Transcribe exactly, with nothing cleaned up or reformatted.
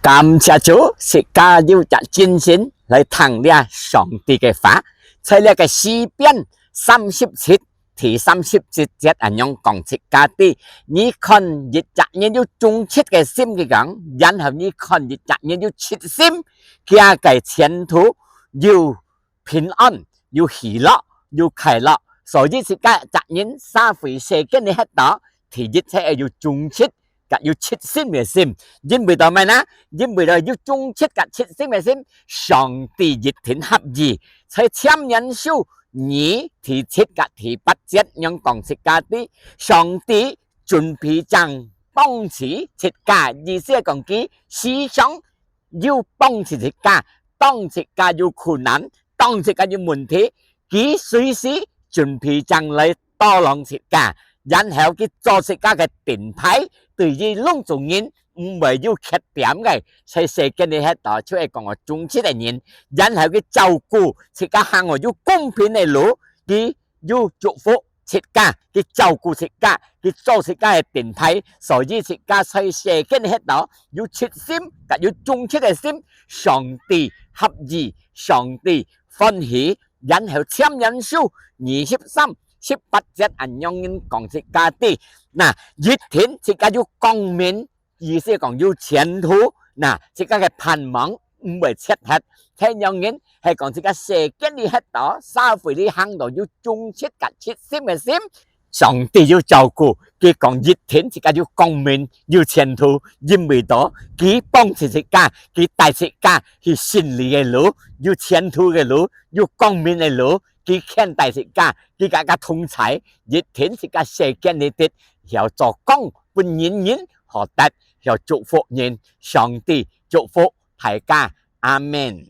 感謝主，自家有隻精神來聽這上帝个話。在這个詩篇三十七第三十七節恁樣講自家知：你看一隻人有忠直个心，佢講，然後你看一隻人有直心，佢个前途有平安，有喜樂，有快樂。所以自家隻人社會世間裡歇到，第一就愛有忠直，佮有直心个心。因為到麼个呢？因為到有忠直佮直心个心，上帝一定合意。在箴言書二第七佮第八節恁樣講自家知：上帝準備正幫持自家，意思係講佢時常有幫持自家，當自家有困難，當自家有問題，佢隨時準備正來tolong自家，然後佢做自家个盾牌，對於攏總人毋會有缺點个。在世間裡歇到就係講哦忠直个人，然後佢照顧自家行哦有公平个路，佢有祝福自家，佢照顧自家，佢做自家个盾牌。所以自家在世間裡歇到有直心，佮有忠直个心，上帝合意，上帝歡喜。然後箴言書二十三十八節恁樣講自家知：那，一定自家有光明，意思講有前途。那，自家个盼望毋會絕忒。恁樣人係講自家世間裡歇到，社會裡行到有忠直佮直心个心，上帝有照顧，佢講一定自家有光明，有前途，因為到佢幫持自家，佢帶自家去勝利个路，有前途个路，有光明个路，佢牽帶自家，佢佮自家同在，一定自家世間裡得曉做光，分人人好得曉祝福人。上帝祝福大家，阿們。